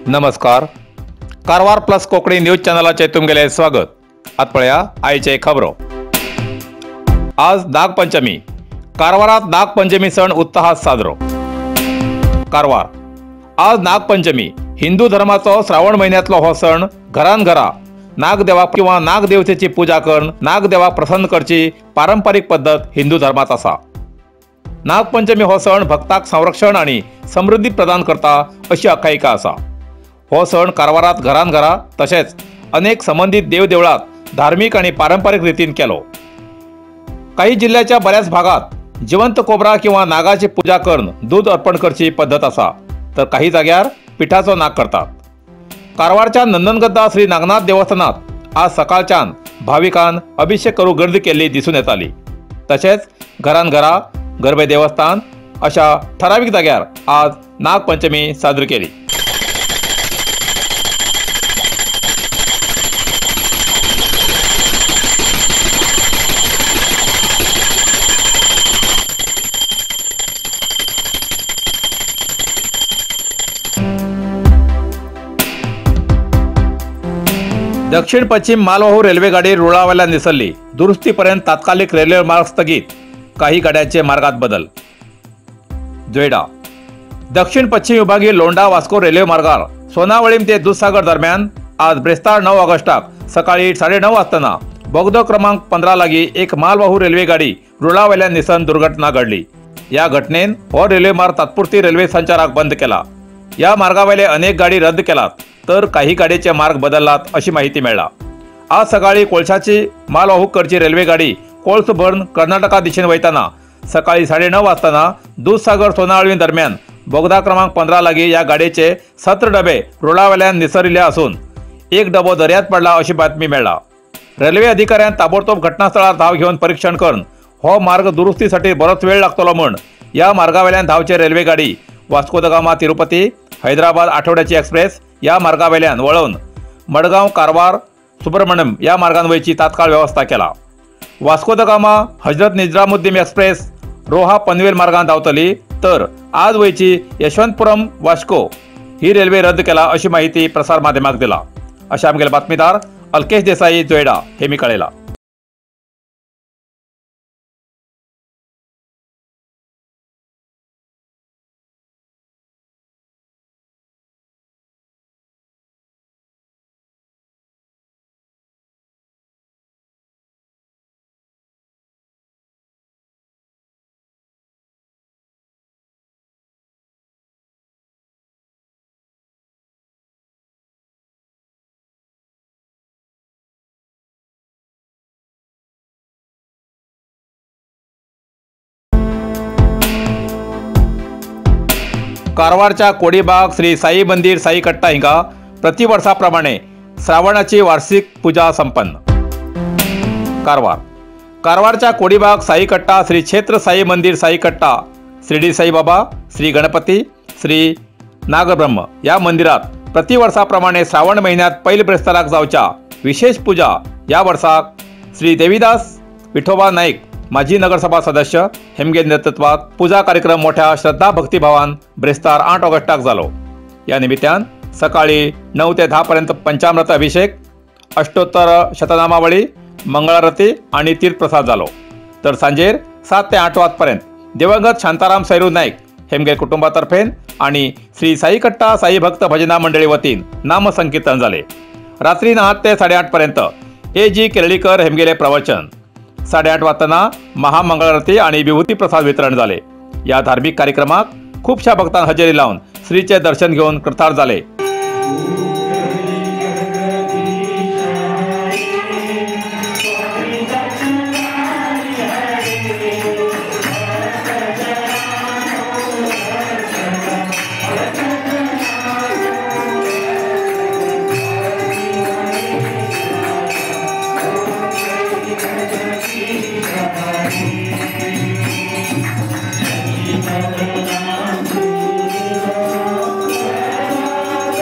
नमस्कार, Karwar plus Konkani news चॅनलाचे तुमगेले स्वागत. आत पळया आयचे खबरो. आज नागपंचमी. कारवारात नागपंचमी सण उत्साहात साजरो. कारवार आज नागपंचमी. हिंदू धर्माचो श्रावण म्हयन्यांतलो हो सण घरान घरा नागदेवाक किंवा नागदेवतेची पूजा करून नागदेवाक प्रसन्न करची पारंपरीक पद्दत हिंदू धर्मात आसा. नागपंचमी हो सण भक्ताक संरक्षण आनी समृद्धी प्रदान करता अशी आख्यायिका आसा. हो सण कारवारात घरान घरा तशेंच अनेक संबंधित देवदेवळात धार्मिक आणि पारंपरिक रीतीन केलो. काही जिल्ह्याच्या बऱ्याच भागात जिवंत कोबरा किंवा नागाची पूजा करून दूध अर्पण करची पद्धत आसा, तर काही जाग्यार पिठाचो नाग करतात. कारवारच्या नंदनगद्दा श्री नागनाथ देवस्थानात आज सकाळच्यान भाविकान अभिषेक करू गर्दी केल्ली दिसून येताली. तशेंच घरान घरा गरबे देवस्थान अशा ठराविक जाग्यार आज नागपंचमी साजरी केली. दक्षिण पश्चिम मालवाहू रेल्वे गाडी रुळावेल्यान निसरली. दुरुस्तीपर्यंत तात्कालिक रेल्वे मार्ग स्थगित. काही गाड्यांचे मार्गात बदल. जोयडा दक्षिण पश्चिम विभागीय लोंढा वास्को रेल्वे मार्गार सोनावळीम ते दुधसागर दरम्यान आज ब्रेस्तार 9 ऑगस्टाक सकाळी 9:30 वाजताना बोगदो क्रमांक 15 लागी एक मालवाहू रेल्वे गाडी रुळावेल्यान निसरून दुर्घटना घडली. या घटनेन हो रेल्वे मार्ग तात्पुरती रेल्वे संचाराक बंद केला. या मार्गावेले अनेक गाडी रद्द केलात तर काही गाडीचे मार्ग बदललात अशी माहिती मेळ्ळा. आज सकाळी कोळशाची मालवाहूक करची रेल्वे गाडी कोळसो भरून कर्नाटका दिशेन वयताना सकाळी 9:30 वाजताना दुधसागर सोनावळी दरम्यान बोगदा क्रमांक 15 लागी या गाडीचे 17 डबे रुळावेल्यान निसरिल्ले असून एक डबो दर्यात पडला अशी बातमी मेळ्ळा. रेल्वे अधिकाऱ्यान ताबडतोब घटनास्थळार धाव घेवन परीक्षण करून हो मार्ग दुरुस्तीसाठी बरोच वेळ लागतलो म्हूण या मार्गावेल्यान धांवचे रेल्वे गाडी Vasco the Gama Tirupati Hyderabad आठवड्याची एक्सप्रेस या मार्गावेल्यान वळोवन मडगांव कारवार सुब्रमण्यम या मार्गान वयची तात्काळ व्यवस्था केला. Vasco da Gama Hazrat Nizamuddin express Roha Panvel मार्गान धांवतली तर आज वयची यशवंतपुरम वास्को ही रेल्वे रद्द केला अशी माहिती प्रसार माध्यमाक दिला. अशा आमगेले बातमीदार अल्केश देसाई जोयडा हे मी कळयला. कारवारच्या कोडीबाग श्री साई मंदिर साई कट्टा हिंगा प्रतिवर्षाप्रमाणे श्रावणाची वार्षिक पूजा संपन्न. कारवार कारवारच्या कोडीबाग साई कट्टा श्री क्षेत्र साई मंदिर साई कट्टा शिर्डी साईबाबा श्री गणपती श्री नागब्रह्म या मंदिरात प्रतिवर्षाप्रमाणे श्रावण महिन्यात पैल ब्रेस्ताराक जावच्या विशेष पूजा या वर्षाक श्री देवीदास विठोबा नाईक माजी नगरसभा सदस्य हेमगे नेतृत्वात पूजा कार्यक्रम मोठ्या श्रद्धा भक्तिभावान ब्रेस्तार 8 ऑगस्टाक झालो. या निमित्तान सकाळी 9 ते 10 पर्यंत पंचामृत अभिषेक, अष्टोत्तर शतनामावळी, मंगळारती आणि तीर्थप्रसाद झालो. तर सांजेर 7 ते 8 वाजपर्यंत दिवंगत शांताराम सैरू नाईक हेमगे कुटुंबातर्फे आणि श्री साईकट्टा साई भक्त भजना मंडळी वतीन नामसंकीर्तन झाले. रात्री 8 ते 8:30 पर्यंत ए जी केरळीकर हेमगेले प्रवचन, 8:30 वाजताना महामंगळारती आणि विभूती प्रसाद वितरण झाले. या धार्मिक कार्यक्रमाक खूपशा भक्तांना हजेरी लावून श्रीचे दर्शन घेऊन कृतार्थ झाले. Thank you.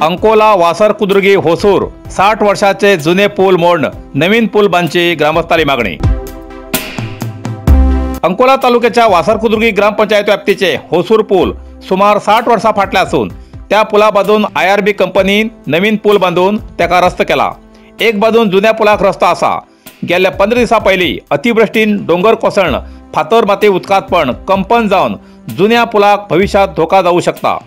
अंकोला वासर कुद्रुगी होसूर 60 वर्षाचे जुने पूल मोडून नवीन पूल बांधची ग्रामस्थांची मागणी। अंकोला तालुक्याच्या वासर कुद्रुगी ग्रामपंचायत व्याप्तीचे होसूर पूल सुमार 60 वर्षां फाटले आसून त्या पुला बाजून IRB कंपनीन नवीन पूल बांधून त्याका रस्तो केला। एक बाजून जुन्या पुलाक रस्तो आसा। गेल्या 15 दिसां पयलीं अतिवृष्टीन डोंगर कोसळून फातर माती उदकांत पण कंपन जावन जुन्या पुलाक भविष्यात धोका जाऊ शकता।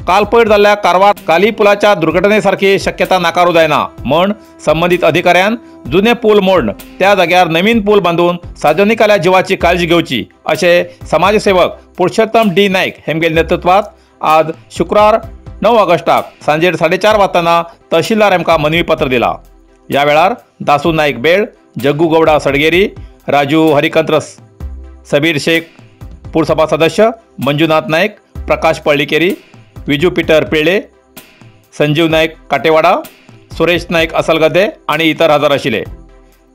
काल पयर जाल्ल्या कारवार काली पुलाच्या दुर्घटनेसारखी शक्यता नाकारू जायना म्हण संबंधित अधिकाऱ्यान जुने पूल मोडून त्या जाग्यार नवीन पूल बांदून सार्वजनिकाल्या जिवाची काळजी घेवची अशें समाजसेवक पुरुषोत्तम डी नाईक हेमगेल नेतृत्वात आज शुक्रार 9 ऑगस्टाक सांजेर 4:30 वाजताना तहसीलदार हेमकां मनवी पत्र दिला। ह्या वेळार दासू नाईक बेळ, जग्गू गौडा सडगेरी, राजू हरिकंत्र, सबीर शेख पुरसभा सदस्य, मंजुनाथ नाईक, प्रकाश पळ्ळिकेरी, विजू पीटर पिळ्ळे, संजीव नाईक काटेवाडा, सुरेश नाईक असलगदे आणि इतर हजर आशिल्ले।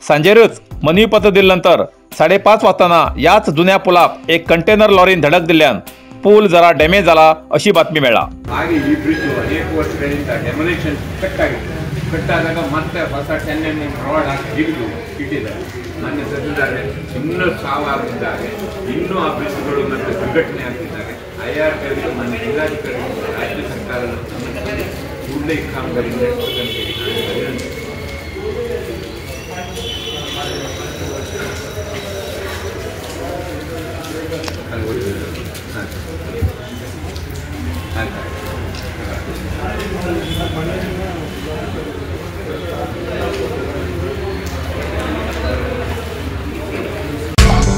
सांजेरच मनवी पत्र दिल्यानंतर 5:30 वाजताना याच जुन्या पुलाक एक कंटेनर लॉरीन धडक दिल्ल्यान पूल जरा डॅमेज जाला अशी बातमी मेळ्ळा। ಹಾಗೆ ಈ ಬ್ರಿಡ್ಜ್ ಅನೇಕ ವರ್ಷಗಳಿಂದ ಡೆಮೊಲೇಷನ್ ಕಟ್ ಆಗಿತ್ತು. ಕಟ್ ಆದಾಗ ಮತ್ತೆ ಹೊಸ 10 mm ರಾಡ್ ಹಾಕಿ ಜಿಗಿದು ಇಟ್ಟಿದ್ದಾರೆ. ಮಾನ್ಯ ಸಚಿವರೇ, ಇನ್ನೂ ಸಾವಾಗಿದ್ದಾರೆ, ಇನ್ನೂ ಆ ಬ್ರಿಡ್ಜ್ಗಳು ಮತ್ತೆ ದುರ್ಘಟನೆ ಆಗ್ತಿದ್ದಾರೆ. IRB ಮಾನ್ಯ ಜಿಲ್ಲಾಧಿಕಾರಿಗಳು, ರಾಜ್ಯ ಸರ್ಕಾರದ ಕೂಡಲೇ ಈ ಕಾಮಗಾರಿ ನಡೆಸಬೇಕಂತ ಹೇಳಿ ನಾನು ವಿನಂತಿ.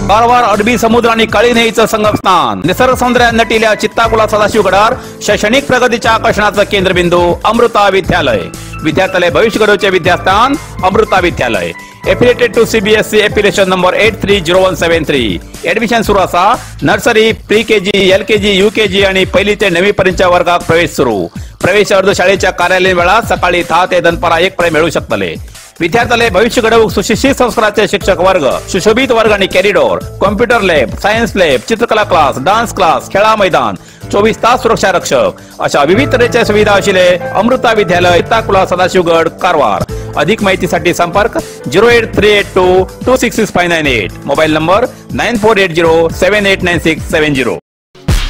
कारवार अरबी समुद्र आणि काळी न्हंयेचं संगमस्थान, निसर्ग सौंदर्यान नटिल्या चित्ताकुला सदाशिवगडार शैक्षणिक प्रगतीच्या आकर्षणाचं केंद्रबिंदू अमृता विद्यालय। विद्यार्थ्याले भविष्य घडवचे विद्यास्थान Amrita Vidyalaya. Affiliated to CBSE affiliation number 830173. Admission सुरू आसा. Nursery, pre KG, LKG, UKG आणि पहिली ते 9वी पर्यंतच्या वर्गात प्रवेश सुरू. प्रवेश अर्ज शाळेच्या कार्यालयीन वेळात सकाळी 10 ते दनपारा 1 पर्यंत मिळू शकतले. विद्यार्थ्याले भविष्य घडवूक सुशिक्षित संस्काराचे शिक्षक वर्ग, सुशोभित वर्ग आणि corridor, computer lab, science lab, चित्रकला क्लास, डान्स क्लास, खेळा मैदान, 24 तास सुरक्षा रक्षक अशा विविध तऱ्हेच्या सुविधा आशिल्ले अमृता विद्यालय, चित्ताकुला, सदाशिवगड, कारवार. अधिक माहितीसाठी संपर्क 08382 266598, mobile number 9480789670.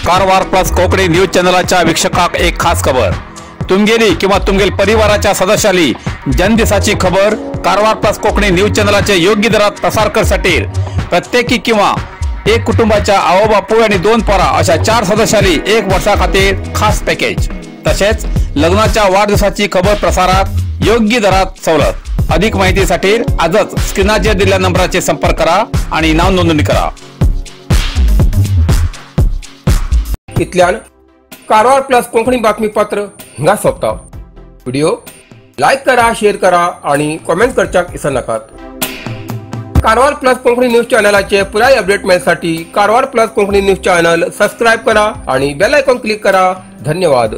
Karwar plus Konkani news चॅनलाच्या वीक्षकाक एक खास खबर. तुमगेली किंवा तुमगेल परिवाराच्या सदस्याली जनदिसाची खबर कारवार प्लस कोकणी न्यूज चॅनलाचे योग्य दरात प्रसार करसाठी प्रत्येकी किंवा एक कुटुंबाच्या आओ बापूय आणि 2 पोरा अशा 4 सदस्याली 1 वर्षा खातीर खास पॅकेज. तसेच लग्नाच्या वाढदिवसाची खबर प्रसारात योग्य दरात सवलत. अधिक माहितीसाठी आजच स्क्रीनाचेर दिलेल्या नंबराचे संपर्क करा आणि नाव नोंदणी करा. इतल्यान कारवार प्लस कोंकणी बातमीपत्र हिंगा सोंपता. व्हिडिओ लायक करा, शेअर करा आणि कॉमेंट करच्याक विसरनाकात. कारवार प्लस कोंकणी न्यूज चॅनलाचे पुराय update मेळसाठी Karwar plus Konkani news channel subscribe करा आणि बेल आयकॉन क्लिक करा. धन्यवाद.